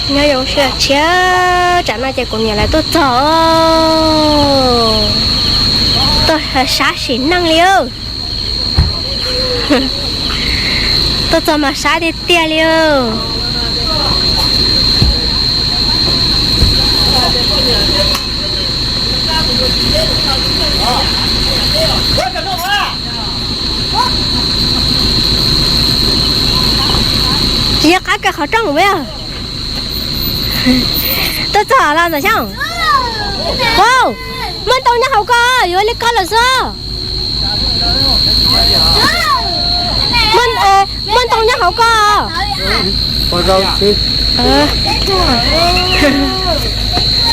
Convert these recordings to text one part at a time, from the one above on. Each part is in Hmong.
Nyob zoo sawv daws, tsam no ces kuv niam lawv tuaj txog, tuaj sab sim neej li. Tuaj txog mas sab tiag tiag li. Tsis yog qab kaw qhov rooj ua. Tuaj txog los ntawm xyoo. Wow, muaj ntoo nyob hauv ko, yuav li ko los xwb. Muaj ntoo nyob hauv ko.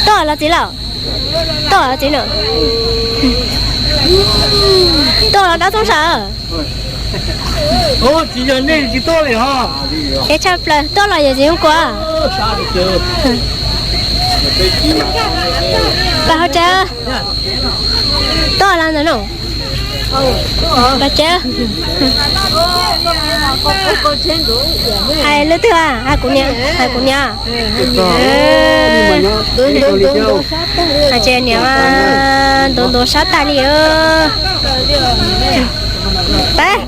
Tuaj los txiv lawm. Tuaj los txiv na. Tuaj los dab txooj saw. Tsis yog nej tsis tuaj li ho. Es tshaj plaws tuaj los yog txiv Hmoob Kua. Pab hauv tsev. Tuaj los ntawm no. Pab tsev. Hais lub twg, hais kuv niam, hais kuv niam. Hais tsev niam, ntuav ntuav sab tag li. Pab,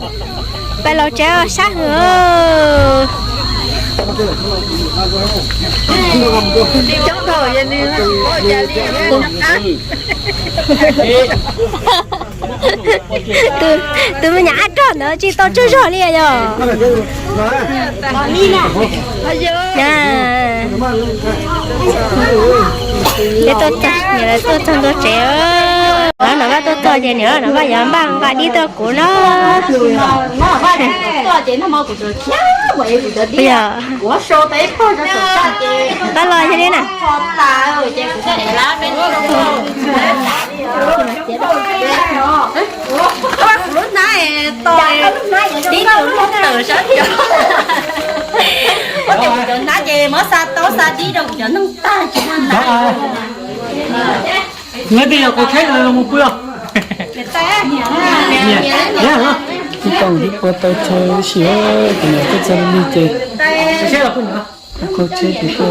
pab los tsev sab hwm. Tus me nyuam ab rog ntawd tsis tau tsaug zog li yog. Tuaj txog ntua tsev, no Vam tuaj txog ces niam no Vam yuav npaj nqa dib tuaj kuv no. Yog. Pab los yog li na. Hnab ces muab xa taub xa dib rau kuv cov neeg tag tsis muaj hnab. Nyob twg yog qaug tsheb los mus pw os. Tsis tau ua tau chaw sim, tus niam tuaj txog li ces qaug tsheb ces. No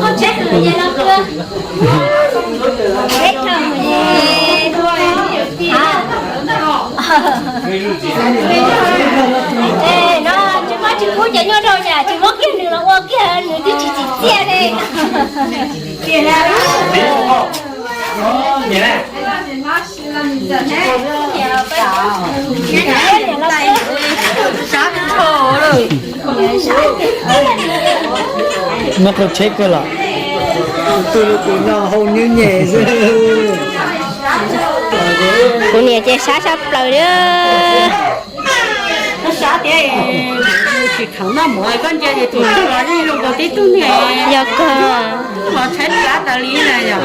tsis muab tsis pub cov nyuj rau cas tsis muab kiag nws los ua kiag nws twb tsis tsim txiaj li. Muab qaug tsheb kawg los. Tus no hau nyuj nyem xwb. Kuv niam ces sab sab plaws li. Sab tias tsis kheev noj mov koj ntsia ces tus twg los yeej zoo nkaus tib tug niag. Yog kawg. Los tshaib plab tas li na yog.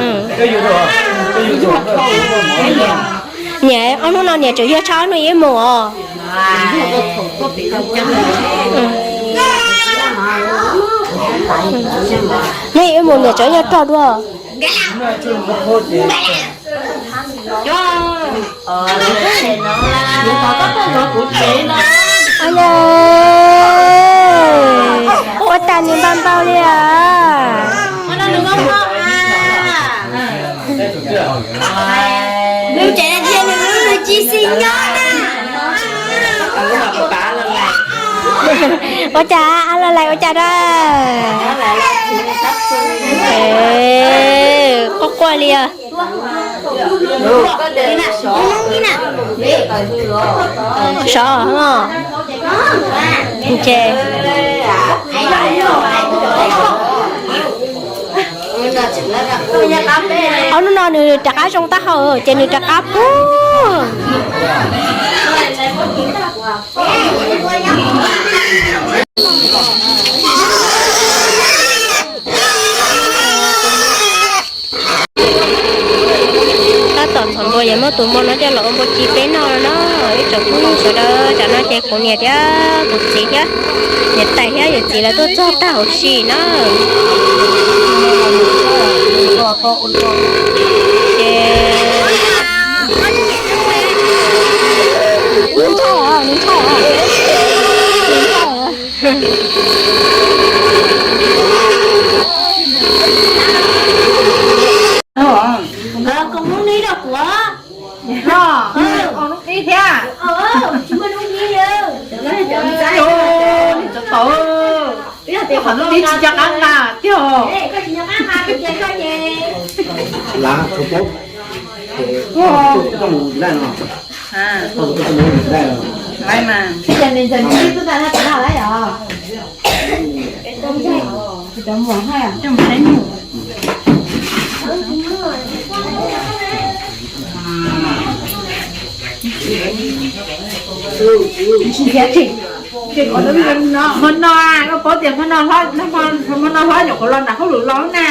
Niam, ob hnub no niam tseem yog tshaj hnub ib mus os. Hnub ib mus niam tseem yog rog dua. Ua cas nws npau npau li os. Ua cas a los lais ua cas da. Quaj quaj li os. Sov os. Ces ob hnub no nws rov qab zoo taub hau ces nws rov qab pub. Tab tom ntxhov npua yog muab tus npua no coj los ua npua ci peb noj no. Ib tsoom phooj ywg sawv daws, tam no ces kuv niam thiab kuv txiv thiab niam tais thiab yawm txiv lawv tuaj txog tag huv si na. Ces nws ntshai os, nws ntshai os, nws ntshai os. Tsis muaj lub nyiv li. Tsis tau, qhov no nws tsis nco qab mas tiag. Lav tau paub. Koj mus daj no. Koj mus daj no. Mas. Hmo no, koj paub tias hmo no hlob, hmo no hlob nyuam qhuav los nram hauj lwm los na.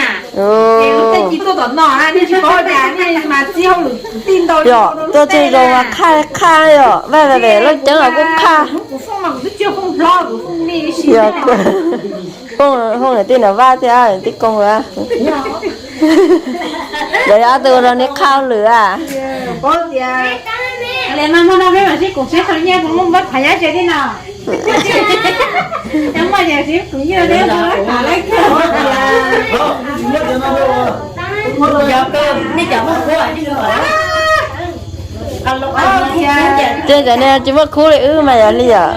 Es lub caij ci tuaj tom no na, nej tsis paub tias nej mas txib hauj lwm tij ntau. Yog tuaj txog zoo mas qhaj qhaj yom, vaj vaj vem loj ceeb los kuj qhaj. Kuv fooj mas kuv twb tsis yog fooj hlob, kuv fooj me ib sim. Fooj niam tij Nam Vaj thiab niam tij Koob a. Lawv ob tug ua rau nej qhaj hauj lwm a. Paub tias hmo no peb mam sib koom seb sau nyiaj puas muaj npab phav nyab tsev thiab no. Yog muaj ces sib koom nyiaj thiab, muaj phav lawm. Nej cov muaj khub, nej cov nej tsis muaj khub li wb mas yog li yom.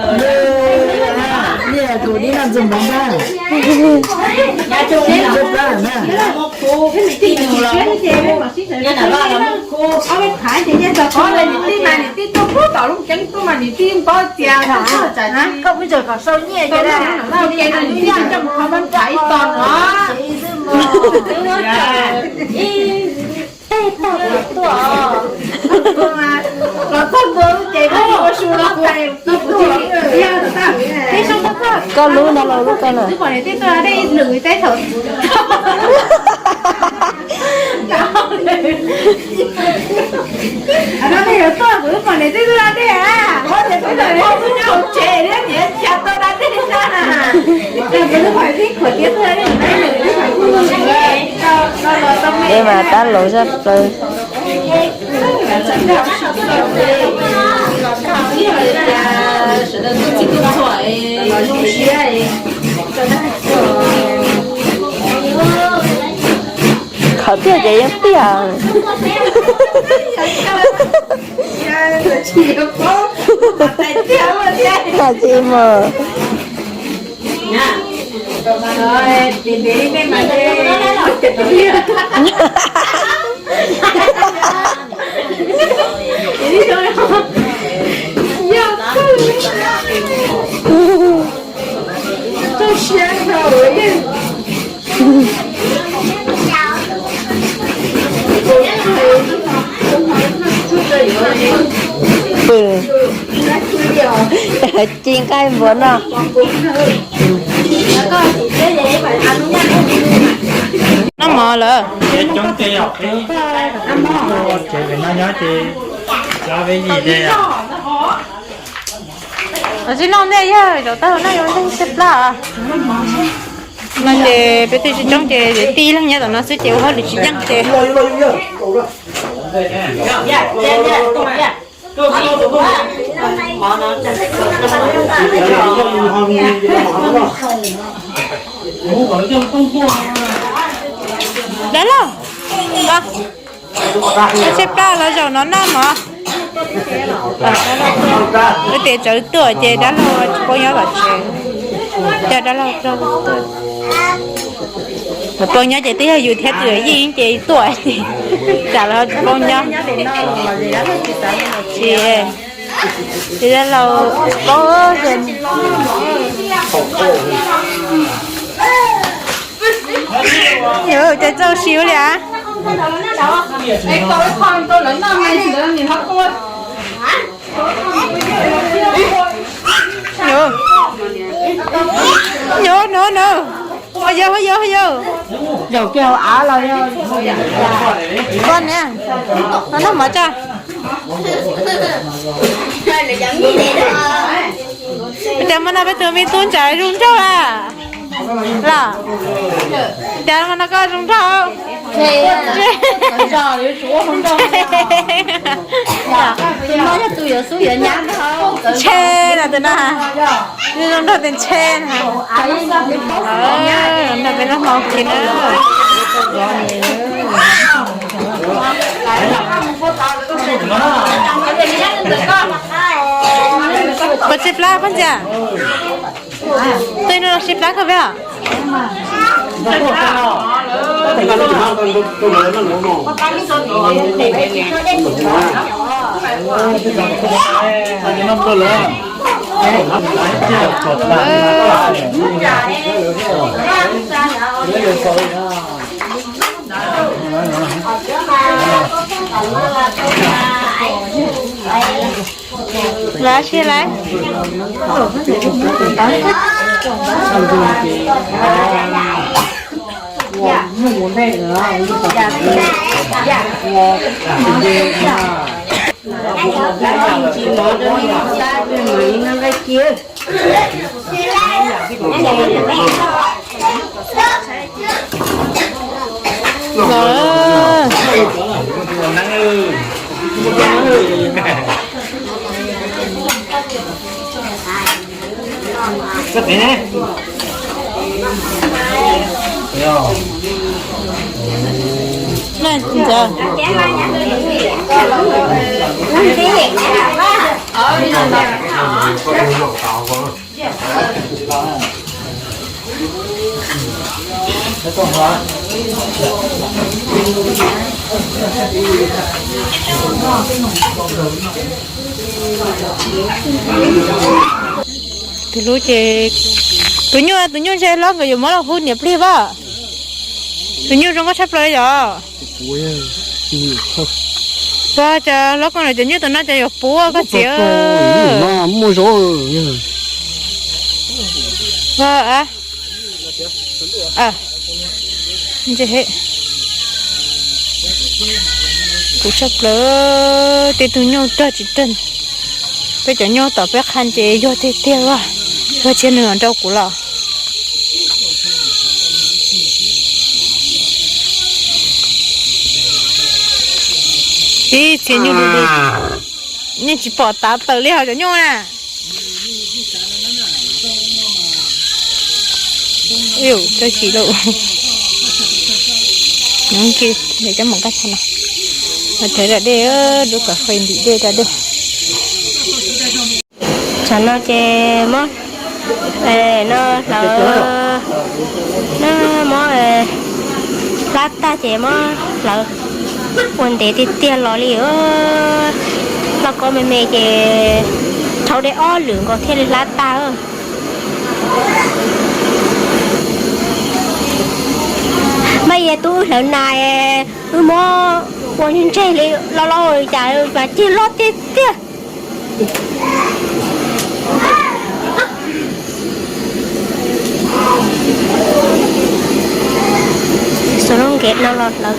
Koj muab cov kom sau nyiaj ces ib tog no. Los txog ntua lub ces koj ua su los tais. Koj lub no los lub koj na. Eb mas tab laus zaj plaws. Qhov tiag ces yeej tiag. Tsis mus. Pw. Ci nqaij npua noj. Noj mov lawm. Tsis noj ntej yog zaum tag no yuav ntej tsib plab. No ces peb twb tsis coob ces tij leeg nyob tom no xwb ces ua hauj lwm tsis yeej ces. Dab laug, tsib plab los zaum no noj mov. Wb tias tsawv tuaj ces dab laug tsis paub nyob tom tsev. Cas dab laug tuaj, paub nyob ces twb yog yus thiab tus yawm yij ces tuaj ces tsam los tsis paub nyob. Tsis, ces dab laug paub ces. Yus ces txaus siv li as. Yus, yus, yus, yus, yus. Zaum kiag hauv av los yog. Koj niam, no noj mov tso. Cas hmo no peb tus me tub ntxawm zoo nraug a? Los, cas hmo no koj zoo nraug? Ntshe no tus no, zoo nraug tes ntshe na. Nrog peb noj hmo kiag na. Koj tseb plab koj ntxiv. Tej no los tseb plab koj peb os. Los sib lawm. Tus hlub ces tus nyuj, tus nyuj ntshe hlob nkawd yuav muab los hu niam plig pab. Tus nyuj zoo nkauj tshaj plaws yom. Pog, cov hlob koj no cov nyuj tom no ces yuav puv koj txiv. Muaj zov. Puv tshaj plaws, tej tug nyuj rog tsis rog. Peb cov nyuj tom peb qha ces yog tiag tiag, yog tsis yog nws los nrau kuv los. Ib txhia nyuj du du, yeej tsis pom tav tawm li hos cov nyuj na. Tau chim lauj. Nyob ces coj mus qab tha no, mas thawv da dej, lub cov fais ntim dej da dej. Tsam no ces muab no hlawv, no muab hlab tag ces muab hlawv ua ntev tiag tiag los li. Lauj kaub me me ces rhaub dej ob lwm nkaus thiaj li hlab tag. Maj yog tub wb hlawv nas, wb muab ua ntseg li loj loj cas mas cig loj tiag tiag. Xuas lub nkev no los hlawv.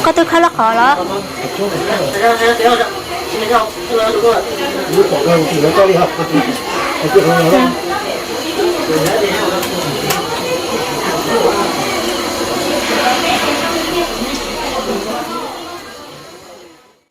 Koj twb khawb loj qhov los?